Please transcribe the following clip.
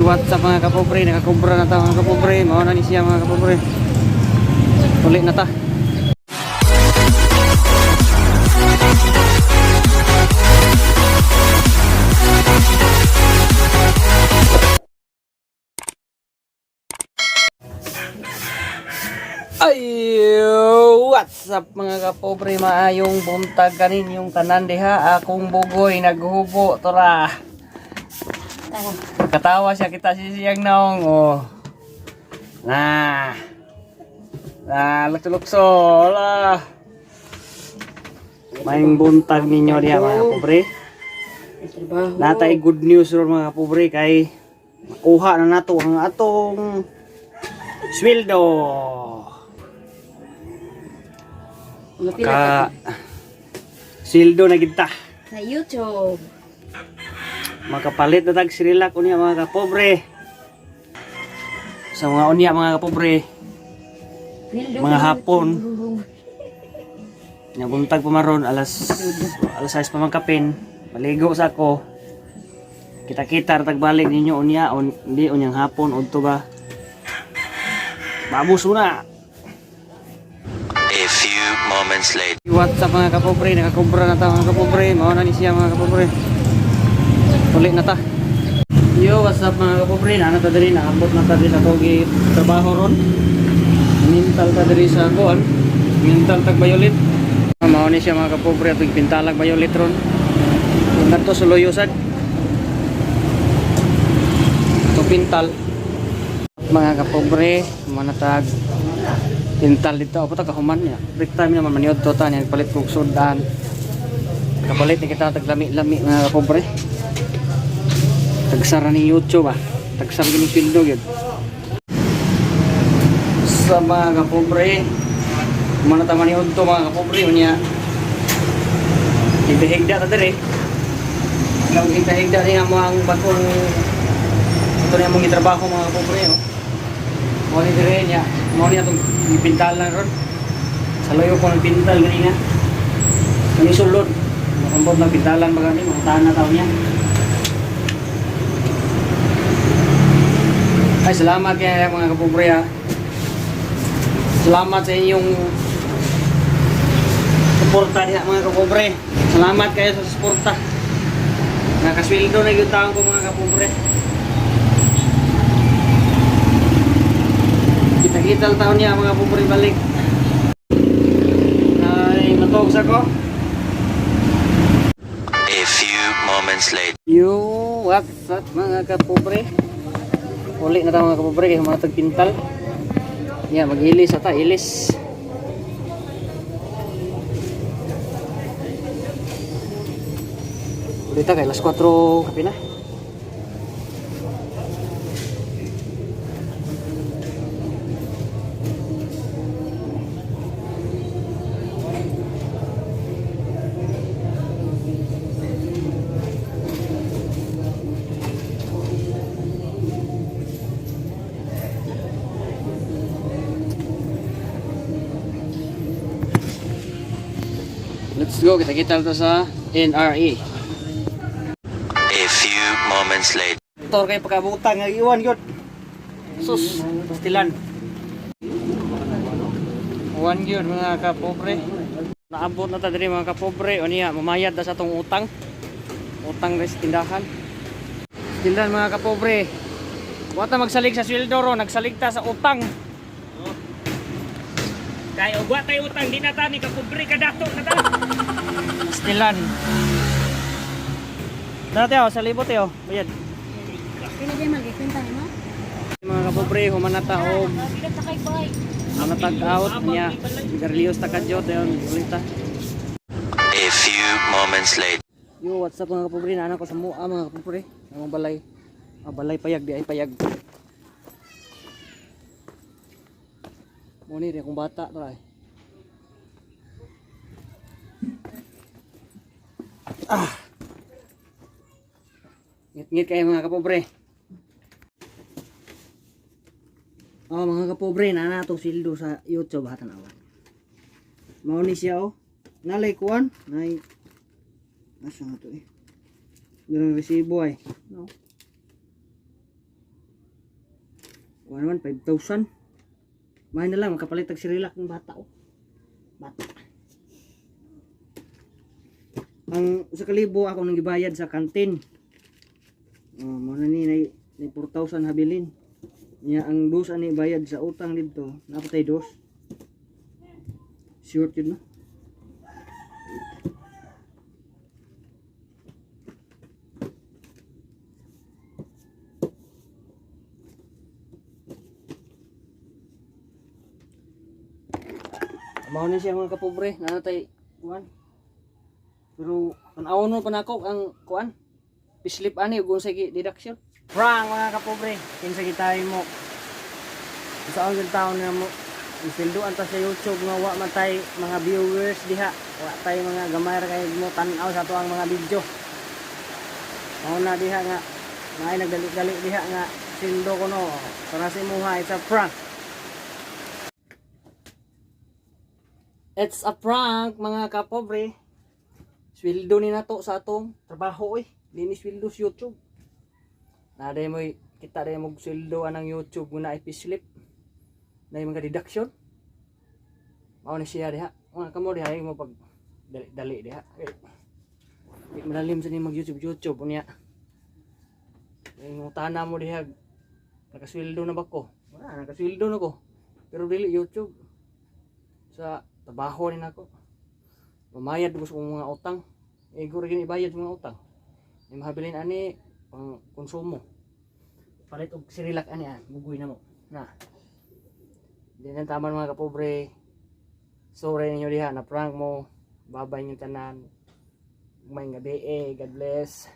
What's up, mga kapobre? Nakakumbra na ta, mga kapobre. Mao na ni siya, mga kapobre. Uli na ta. Ay, what's up, mga kapobre? Maayong buntag kaninyong tanan diha. Akong bugoy naghubo tora. Katawa siya kita si siyang naong oh. Na. Na, lukso-lukso. Ala. Maayong buntag ninyo diha, mga kapobre. Trabaho. Natay good news ron, mga kapobre, kay makuha na nato ang atong sweldo. Mga pila Ka sweldo na gid ta. Sa YouTube. Makapalit na tag Srilak unya, mga kapobre. Sa mga unya, mga kapobre, Sweldo mga sa hapon. YouTube. Nya buntag pa maron alas 6 pa man kapin. Maligo sa ako. Kita-kita ra tag balik ninyo unya on, hindi unyang hapon udto ba. Babus na. A few moments later. What's up, mga kapobre? Nakakumbra na ta, mga kapobre. Mao na ni siya, mga kapobre. Uli na ta. Yo, what's up, mga kapobre? Naana ta diri, naambot na ta diri sa togi trabaho ron. Mintal ta diri sa kuan. Mintal tag violet. Mao ni siya, mga kapobre, atong pintalag violet ron. Ngadto sa Loyo sad. Atong pintal. Mga kapobre, mao na tag pintal dito ako ta kahuman niya. Break time naman maniod to ta niya palit kog sudan. Kapalit ni kita tag lami-lami, mga kapobre. Tagsara ni YouTube ah. Tagsara gini sweldo gyud. Sa mga kapobre, mana ta maniod to, mga kapobre, unya. Higda-higda ta diri. Ang higda-higda niya mo ang bagong ito na among gitrabaho, mga kapobre, oh. Mo ni dire niya, mo ni atong gipintalan ron. Sa layo ko ng pintal ganina. Kani sulod. Makambot na pintalan ba gani, mga na taon niya. Ay, salamat kaya, mga kapobre ha. Salamat sa inyong suporta diha, mga kapobre. Salamat kayo sa suporta. Nakasweldo na yung taon ko, mga kapobre. Kita-kita ang taon niya, mga kapobre, balik. Ay, matog sa ko. A few moments later. Yo, what's up, mga kapobre? Uli na ta, mga kapobre, kay mga tagpintal. Ya, mag-ilis ata, ilis. Uli ta kay alas 4 kape na. Let's go, kita-kita ta sa NRE. A few moments later. Tor kay pagkabutang nga iwan gyud. Sus, pastilan. Uwan gyud, mga kapobre. Naabot na ta diri, mga kapobre, unya mamayad na sa atong utang. Utang rin sa tindahan. Tindahan, mga kapobre. Wa ta magsalig sa sweldo ro, nagsalig ta sa utang. Kay og wa tay utang di na ta ni kapobre ka dato na ta. Pastilan. Dati oh, sa libot eh oh. Bayad. Kaya dyan magkikwenta ni mo? Mga kapobre, human na ta og Bigat sa kay boy. ano tag out niya. Sigarilyo sa kadyo, dayon ulita. A few moments later. Yo, what's up, mga kapobre? Naana ko sa mua, mga kapobre. Ang balay. Ah, balay payag, di ay payag. Mo ni rin akong bata to ay. Ah. Ngit-ngit kayo, mga kapobre. Oh, mga kapobre, naana atong sildo sa YouTube ha, tanawa. Mao ni siya oh. Nalay kuan, nay. Asa nga to eh? Ganun resibo ay. No. Kuha naman, 5,000. May na lang, makapalit og Cerelac ng bata oh. Bata. Ang 1,000 ako nang gibayad sa kantin. Oh, mao na ni nay 4,000 habilin. Nya ang dos ani bayad sa utang didto, napatay dos. Short yun no. Mao ni siya mga kapobre, nanatay kuan. Pero tan-awon mo pa nako ang kuan. Pislip ani ug unsay deduction. Prank mga kapobre, kinsa gitay mo. Sa ang taon na mo isweldoan ta sa YouTube nga wa man tay mga viewers diha. Wa tay mga gamay ra kay mo tan-aw sa ato ang mga video. Mao na diha nga naay nagdali-dali diha nga sweldo ko no. Para sa imuha, it's a prank. It's a prank mga kapobre. Sweldo ni nato sa atong trabaho oy. Dini sweldo sa YouTube. Na day mo kita day mo sweldo anang YouTube mo na ipislip. Na mga deduction. Mao ni siya diha. Mga kamo diha mo pag dali dali diha. Eh, di malalim sa ni mag YouTube YouTube unya. Yung tana mo diha nakasweldo na ba ko? Wala, nakasweldo na ko. Pero dili YouTube sa trabaho ni nako. Mamayad ko sa akong mga utang. Eh, guro gini ibayad sa mga utang. Ni mahabilin ani pang konsumo. Palit og Cerelac ani ah, mugoy na mo. Na. Di na taman mga kapobre. Sorry ninyo diha na prank mo. Babay niyo tanan. May gabi eh. God bless.